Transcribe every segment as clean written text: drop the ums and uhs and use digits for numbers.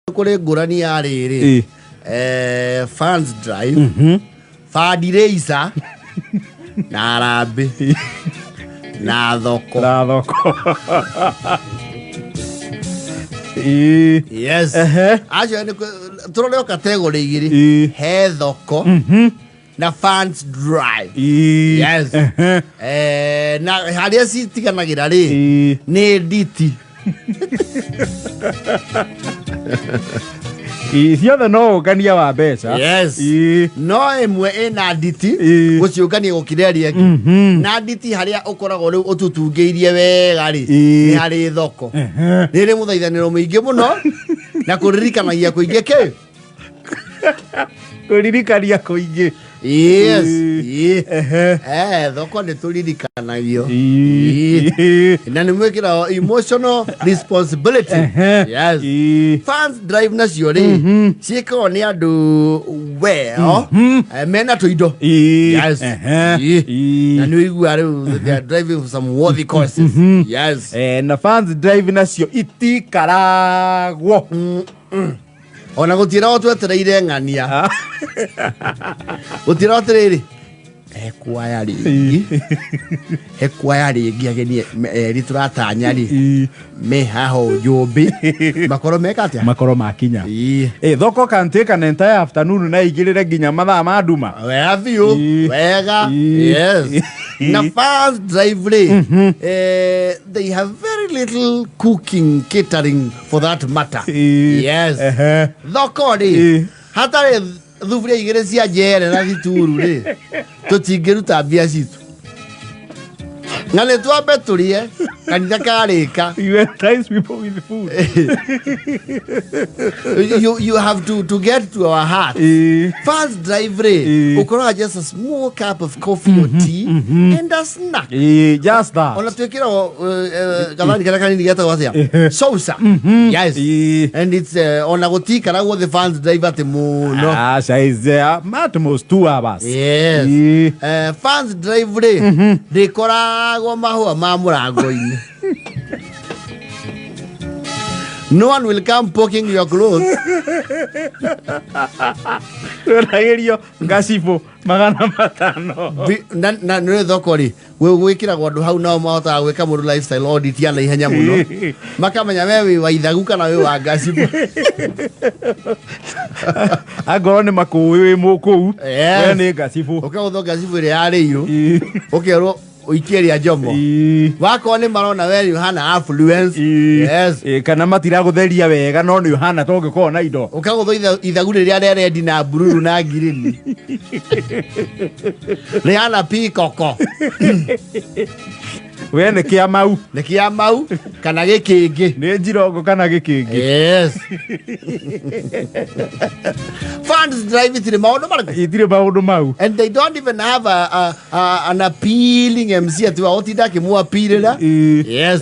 Kũrĩ ngũrani ya rĩrĩ, fans drive, fundraiser na harambĩ na thoko. Na thoko. Ĩ. Yes. Acio nĩ tũrore o category igĩrĩ. He thoko na fans drive. Yes. Na harĩa citiganagĩra rĩ, nĩ nditi. Ĩ, ciothe no ũngania wa mbeca. Yes. No ĩmwe ĩna nditi gũciũngania gũkĩra ĩrĩa ĩngĩ. Na nditi harĩa ũkoragwo rĩu ũtutungĩirie wega rĩ, nĩ harĩ thoko. Nĩ ĩrĩ mũthaithanĩro mũingĩ mũno na kũririkanagia kũingĩ kĩ. Kũririkania kũingĩ. Yes. Ĩ. Thoko nĩ tũririkanagio. Ĩ. Na nĩ mwĩkĩrago emotional responsibility. Yes. Fans drive nacio rĩ, ciĩkagwo nĩ andũ well, mena tũindo. Yes. Ĩ. Na nĩ ũigua rĩu they are driving for some worthy causes. Yes. Na fans drive nacio itikaragwo. Ona gũtiragwo twetereire ng'ania, gũtiragwo atĩrĩrĩ, hekwaya rĩngĩ, hekwaya rĩngĩ, ageni erĩ tũratanya rĩ me haha ũjũmbĩ makorwo meka atĩa? Makorwo makinya. Ĩĩ. Thoko can take an entire afternoon na igĩrĩre nginya mathaa ma nduma. Wega biũ. Wega. Yes. Na fans drive rĩ, they have very little cooking, catering for that matter. Yes. Thoko rĩ, hatarĩ thuburia igĩrĩ cia njere na thituru rĩ, tũtingĩruta mbia citũ na nĩ twambe tũrĩe kanitha karĩka. You entice people with food. You have to get to our heart. Fans drive rĩ, ũkoraga just a small cup of coffee or tea and a snack. Ĩ, just that. Ona twĩkĩragwo gathani karĩa kanini getagwo atĩa, saucer. Yes. And it's ona gũtiikaragwo the fans drive atĩ mũno. Aca, is there at most 2 hours. Yes. Fans drive rĩ, ndĩkoragwo mahũa ma mũrango-inĩ. No one will come poking your clothes. Twendagĩrio ngacibũ 500. Na nĩ thoko rĩ, gwĩkĩragwo andũ hau nao mahotaga gwĩka mũndũ lifestyle audit ya naihenya mũno, makamenya we wĩ wa ithagu kana wĩ wa ngacibũ. Angorwo nĩ makũĩ wĩ mũkũu. Yes. We nĩ ngacibũ. Ũkagũthwo ngacibũ ĩrĩa yarĩirwo, ũkerwo ũikie ĩrĩa njomo. Wakorwo nĩ marona we nĩ ũhana affluence. Yes. Ĩ, kana matiragũtheria wega no nĩ ũhana to ũngĩkorwo na indo. Ũkagũthwo ithagu rĩrĩa rĩa red na bururu na ngirini rĩhana pikoko. We nĩ kĩa mau. Nĩ kĩa mau kana gĩkĩngĩ. Nĩ njirongo kana gĩkĩngĩ. Yes. Funds drive itirĩ maũndũ marĩkũ? Itirĩ maũndũ mau. And they don't even have an appealing MC atĩ wa ũtinda akĩmũapirĩra. Yes.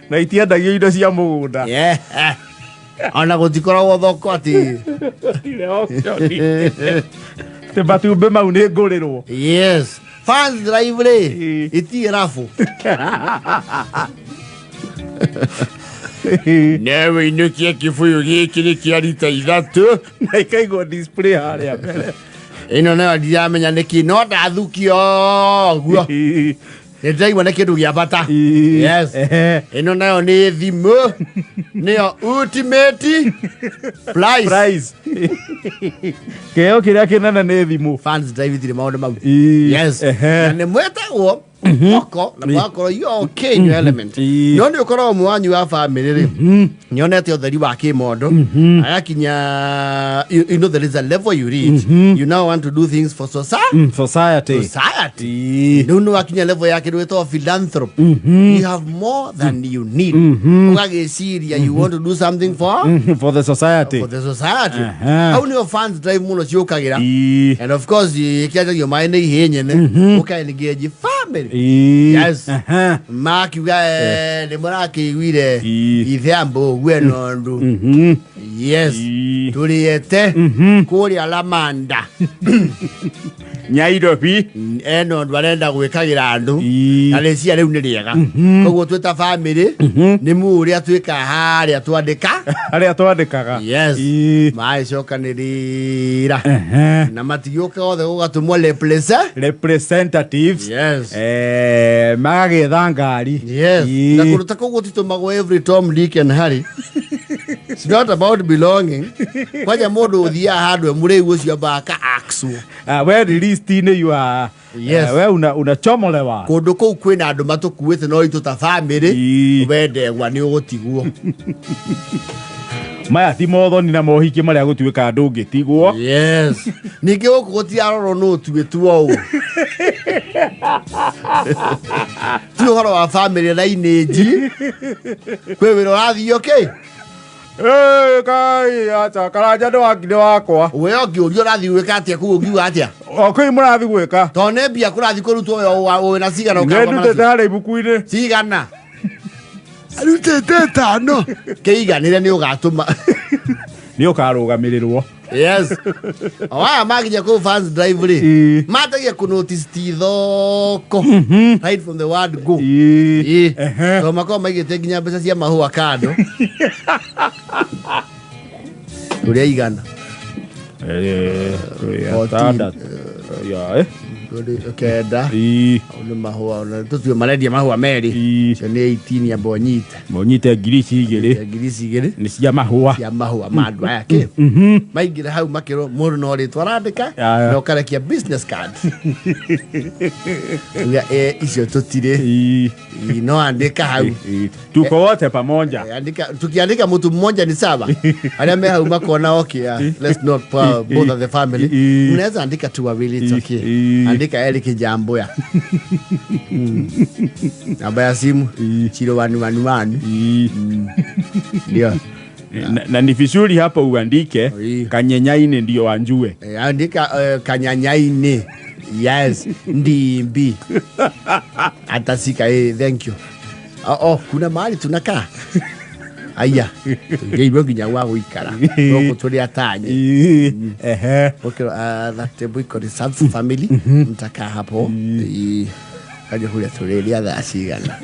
Na itiendagio indo cia mũgũnda. Yeah. Ona gũtikoragwo thoko atĩ. Gũtirĩ auction. Atĩ matumbĩ mau nĩ ngũrĩrwo. Yes. Fans drive rĩ, itirĩ rabu. Newe inũkie kĩbũyũ gĩkĩ nĩ kĩa rita 3. Na ikaigwo display harĩa mbere. Ĩno nayo ndiramenya nĩkĩ no ndathukio ũguo nĩ ndĩraigua nĩ kĩndũ gĩa bata. Yes. Ĩno nayo nĩ thimũ, nĩyo ultimate price. Price. Kĩheo kĩrĩa kĩnene nĩ thimũ. Fans drive itirĩ maũndũ mau. Yes. Na nĩ mwĩtagwo thoko na mwakorwo you are okay in your element. No nĩ ũkoragwo ũmwe wanyu wa family rĩ, nĩonete ũtheri wa kĩmondo agakinya, you know there is a level you reach, you now want to do things for society. Society. Society. Rĩu nĩ wakinya level ya kĩndũ gĩtagwo philanthropy. You have more than you need, ũgagĩciria you want to do something for For the society. For the society. Hau nĩho fans drive mũno ciũkagĩra. And of course ĩkĩanjagio maĩ nĩ ihĩ nyene, ũka engage family. Yes. Makiuga, "Nĩ mũrakĩiguire ithe ambo ũguo nondu." Yes. Tũrĩete kũrĩa Lamanda. Nyairobi. Ena ũndũ arenda gwĩkagĩra andũ Ii. na rĩciria rĩu nĩ rĩega, koguo twĩ ta bamĩrĩ nĩ mu ũrĩa twĩkaga harĩa twandĩka. Arĩa twandĩkaga. Yes. Ii. Magĩcokanĩrĩra Ehe. na matigĩũka othe, gũgatũmwo represent Representatives. Yes. Magagĩetha ngari. Yes. Ii. Na kũndũ ta kũu gũtitũmagwo every Tom, Dick and Harry. It's not about belonging. Kwanja mũndũ ũthiaga handũ e mũrĩu ũcio ambaga aka akswo. Ah, we list-inĩ you are. Yes. We unachomolewa. Kũndũ kũu kwĩna andũ matũkuĩte no itũ ta bamĩrĩ. Ii. We ndegwa nĩ ũgũtigwo. Maya ti mothoni na mohiki marĩa gũtuĩka ndũngĩtigwo. Yes, ningĩ gũkũ gũtiarorwo nũ ũtuĩtuo ũũ, ti ũhoro wa bamĩrĩ lineage, kwĩ wĩra ũrathiĩ okay. Ĩĩ, kai acha Karanja nĩ wakwa. We ũngĩũrio ũrathiĩ gwĩka atĩa kũu, ũngiuga atĩa? O kũi mũrathiĩ gwĩka? Tondũ nĩ mbia kũrathiĩ kũrutwo, we wĩna cigana ũkarũgama Nĩ ndutĩte nacio? harĩa ibuku-inĩ. Cigana arutĩte? Tano kĩiganĩre nĩ ũgatũma. Nĩ ũkarũgamĩrĩrwo. Yes, o aya makinya kũu fans drive rĩ, Ĩĩ. matagia kũ notice ti thoko right from the word go. Ĩĩ. Ĩĩ. Ehe. Tondũ makoragwo maigĩte nginya mbeca cia mahũa kando tũrĩa igana. Tũrĩ 14. atandatũ. Ya, eh. Tũrĩ kenda. Ĩĩ. Hau nĩ mahũa, ona tũtue marendia mahũa merĩ. Ĩĩ. Icio nĩ 18, amba ũnyite. Mũnyite ngiri ici igĩrĩ. Ngiri ici igĩrĩ. Nĩ cia mahũa. Cia mahũa ma andũ aya kĩ maingĩra hau makĩrwo mũndũ no rĩtwa arandĩka Ya. na ũkarekia business card. Uga, icio tũtirĩ. Ĩĩ. Ĩ, no andĩka hau. Ĩĩ. Tuko wote pamoja. Andika, tukiandika mtu mmoja ni sawa, arĩa me hau makona okay, yeah, let's not bother the family. Mnaweza andika tu wawili, it's okay. Andika Eric Jamboya. Namba ya simu 0111. Ĩĩ. Ndio. Na ni vizuri hapo uandike Ĩĩ. Kanyenyaini ndio wanjue. Andika Kanyanyaini, yes, ndimbi atasika. Thank you. Oh, kuna mahali tunakaa aya tũigĩirwo nginya gwa gũikara gũkũ tũrĩ atanye. Ĩĩ. Ehe. Okay, that table iko reserved family, mtakaa hapo. Kaja kũrĩa tũrĩrĩa thaa cigana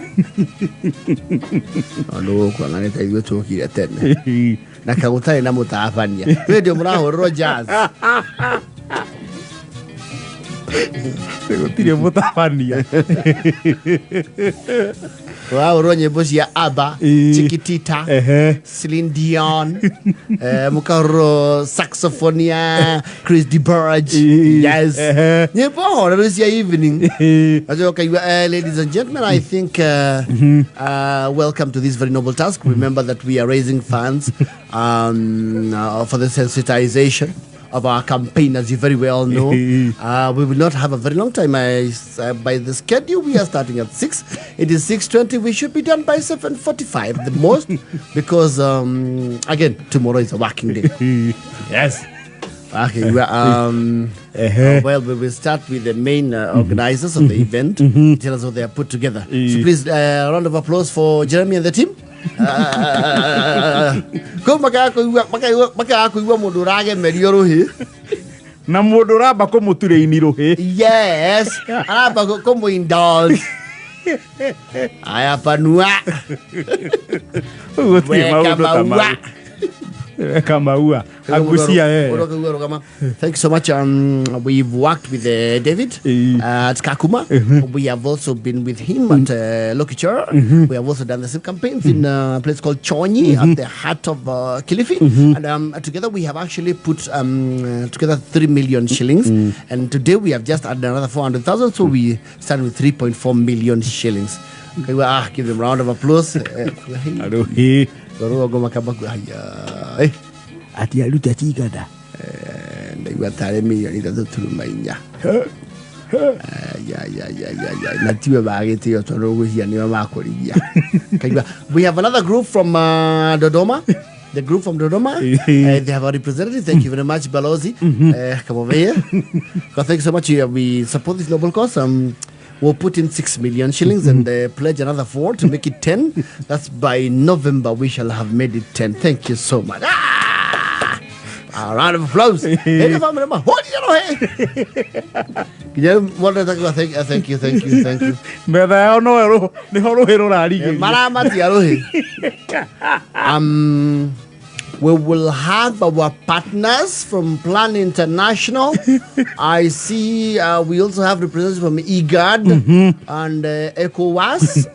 tondũ gũkũ ang'anĩte ithuĩ tũkire tene na kagũtarĩ na mũtabania rĩndio mũrahũrĩrwo jazz. Gũtirĩ mũtabania. Ũrahũrĩrwo nyĩmbo cia ABBA, Chiquitita, Ehe. Celine Dion, mũkahũrĩrwo saxophone ya Chris de Burgh. Yes. Ehe. Nyĩmbo horeru cia evening. Ajo kaigua, ladies and gentlemen, I think welcome to this very noble task. Remember that we are raising funds for the sensitization of our campaign, as you very well know. We will not have a very long time. By the schedule, we are starting at 6. It is 6:20. We should be done by 7:45, the most, because, again, tomorrow is a working day. Yes. Okay, well, well, we will start with the main organizers of the event. Tell us what they are put together. So please, round of applause for Jeremy and the team. Kau makaga kũigua mũndũ ũragemerio rũhĩ. Na mũndũ ũramba kũmũturĩini rũhĩ. Yes, aramba kũmũ-indulge. Aya, panua. Gũtirĩ Weka maũndũ ta maua. mau. Weka maua agucia. Ũrokaigua rũgama. Thank you so much. We've worked with David at Kakuma. We have also been with him at Lokichar. We have also done the same campaigns in a place called Chonyi at the heart of Kilifi. And together we have actually put together 3 million shillings. And today we have just added another 400,000. So we stand with 3.4 million shillings. Okay, well, give them a round of applause. Rũhĩ. Rũgongo makamba haya. Ati aruta cigana? Ndaigua tarĩ mirioni ithatũ turuma inya. Ya, ya, ya, ya, ya. Na tiwe bagĩtĩo tondũ ngwĩciria nĩo makũrigia. Kaigua we have another group from Dodoma. The group from Dodoma, they have a representative. Thank you very much, Balozi. Come over here. Well, thank you so much. We support this noble cause. We'll put in 6 million shillings and pledge another 4 to make it 10. That's by November. We shall have made it 10. Thank you so much. Ah! A round of applause. Ĩndĩ bamĩrĩ mahũrire rũhĩ nginya rĩu moderator akiuga, "Thank you, thank you, thank you, thank you." Metha yao no nĩho rũhĩ rũrarigĩria. Maramatia rũhĩ. We will have our partners from Plan International. I see we also have representatives from IGAD and ECOWAS.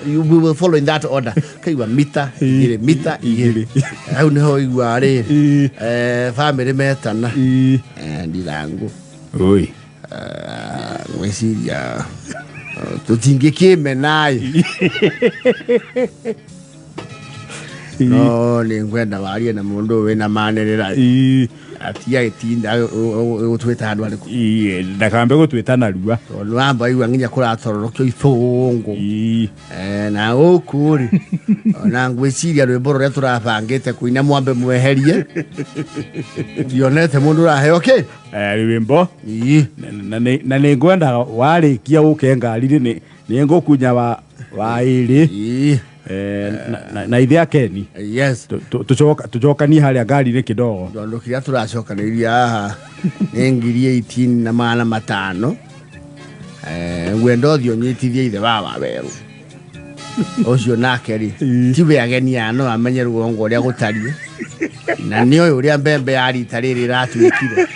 We will follow in that order. Kaigua mita igĩrĩ, mita igĩrĩ. Hau nĩho igua rĩ. Family metana. Ndirangu. Oi. Ngwĩciria tũtingĩkĩmena-ĩ. No nĩ ngwenda warie na mũndũ ũyũ wĩna manĩrĩra. Atiga gĩtinda gũtwĩta handũ harĩkũ. Ndakambe gũtwĩta narua. Tondũ wamba igua nginya kũratororokio ibũngũ. Na gũkũ rĩ, ona ngwĩciria rwĩmbo rũrĩa tũrabangĩte kũina mwambe mweherie. Ndionete mũndũ ũraheo kĩ. Rwĩmbo. Na nĩ ngwenda warĩkia gũke ngari-rĩ, nĩ ngũkunya wa ĩrĩ. Na ithe akeni. Yes. Tũcokanie harĩa ngari-inĩ kidogo. Tondũ kĩrĩa tũracokanĩrĩria haha nĩ 18,500. Ngwenda ũthiĩ ũnyitithie ithe wa Wawerũ. Ũcio nake rĩ, tiwe ageni aya no amenye rũgongo ũrĩa gũtariĩ. Na nĩ ũyũ ũrĩa mbembe ya rita rĩrĩ ĩratuĩkire.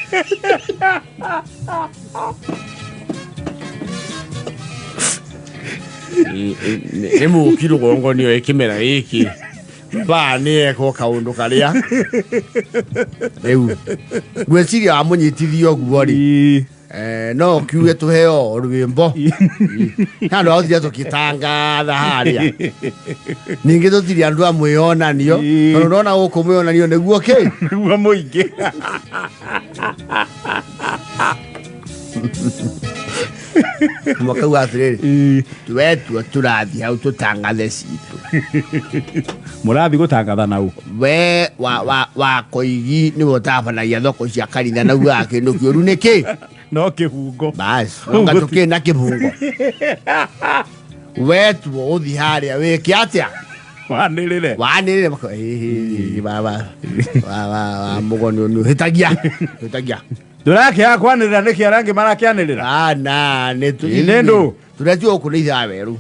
Nĩ mũki rũgongo nĩ oĩ kĩmera gĩkĩ baa nĩ ekwo kaũndũ karĩa rĩu ngwĩciria wamũnyitithia ũguo rĩ, no kiuge tũheo rwĩmbo handũ ha gũtinda tũkĩtangatha harĩa, ningĩ tũtirĩ andũ a mwĩyonanio, tondũ ndona gũkũ mwĩyonanio nĩguo kĩ. Nĩguo mũingĩ. Mwakauga atĩrĩrĩ, twetuo tũrathiĩ hau tũtangathe citũ. Mũrathiĩ gũtangatha nau? We wa koigi nĩwe ũtabanagia thoko cia kanitha na ugaga kĩndũ kĩũru nĩ kĩ. No kĩbungo. Bas, onga tũkĩ na kĩbungo. Wetuo ũthiĩ harĩa wĩke atĩa? Wanĩrĩre. Wanĩrĩre wa mũgoni nĩ ũhĩtagia hĩtagia. Ndũrakĩaga kwanĩrĩra nĩkĩ arĩa angĩ marakĩanĩrĩra? Ana nĩ Ĩ, nĩ ndũ. Tũretio gũkũ nĩ ithe wa werũ.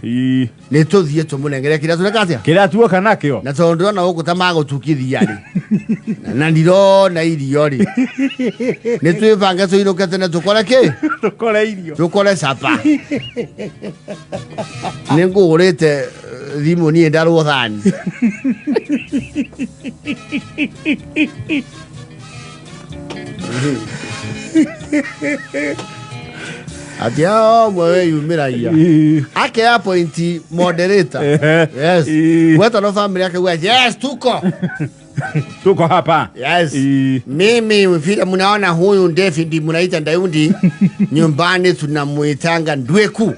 Nĩ tũthiĩ tũmũnengere kĩrĩa tũreka atĩa? Kĩrĩa tuoka nakĩo. Na tondũ ndĩrona gũkũ ta magũtukithia rĩ, na ndirona irio rĩ, nĩ twĩbange tũinũke tene tũkore kĩ? Tũkore irio. Tũkore capa. Nĩ ngũgũrĩte thimũ niĩ ndarwo thani. Ati hao ũmwe weyumĩragia ake appoint moderator. Yes. Weta no family akauga, "Yes, tuko." Tuko hapa. Yes. Mimi vile mnaona huyu David mnaita Ndaundi, nyumbani tunamuitanga Ndweku.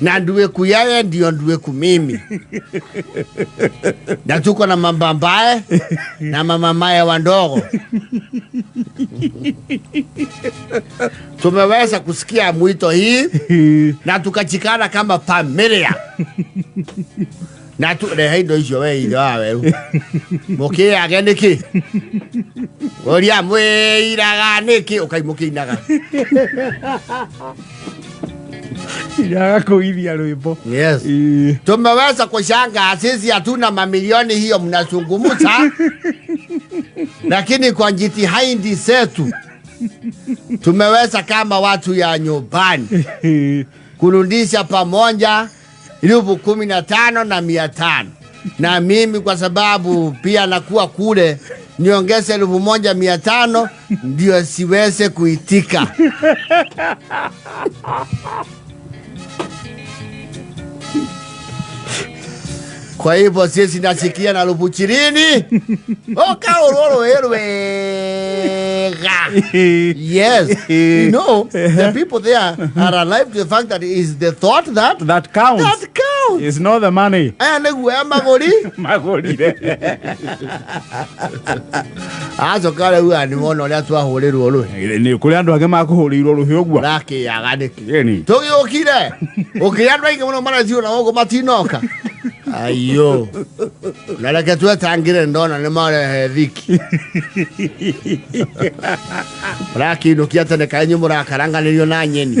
Na Ndweku yeye ndio Ndweku mimi. Na tuko na mambambae na mamamae wandogo. Tumeweza kusikia mwito hii na tukachikana kama familia. Na tu rehe indo icio we ithe wa weru. Mũkĩage nĩkĩ? Ũria mwĩiraga nĩkĩ? Ũkai mũkĩinaga. Iraga kũithia rwĩmbo. Yes. Tumeweza kushangaa sisi hatuna mamilioni hiyo mnazungumza. Lakini kwa jitihada zetu tumeweza kama watu ya nyumbani kurudisha pamoja 15,500. Na mimi kwa sababu pia nakuwa kule niongeze 1,500 ndio siweze kuitika. Kwa hivyo sisi nasikia na 20,000. Oka ororo erwega. Yes. You know, the people there are alive to the fact that it is the thought that that counts. That counts. It's not the money. Aya nĩguo ya magũri. Magũrire. Acoka rĩu aya nĩ wona ũrĩa twahũrĩrwo rũhĩ. Nĩ kũrĩ andũ angĩ makũhũrĩirwo rũhĩ ũguo. Ũrakĩaga nĩkĩ? Ĩni. Tũgĩũkire. Ũkĩrĩa andũ aingĩ mũno maretio na gũkũ matinoka. Ayo na reke twetangire ndona nĩ marehe thiki mũrakiinũkia tene kaĩ inyuĩ mũrakaranganĩrio na nyeni.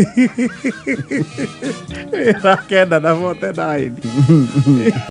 Thaa 9 na 49.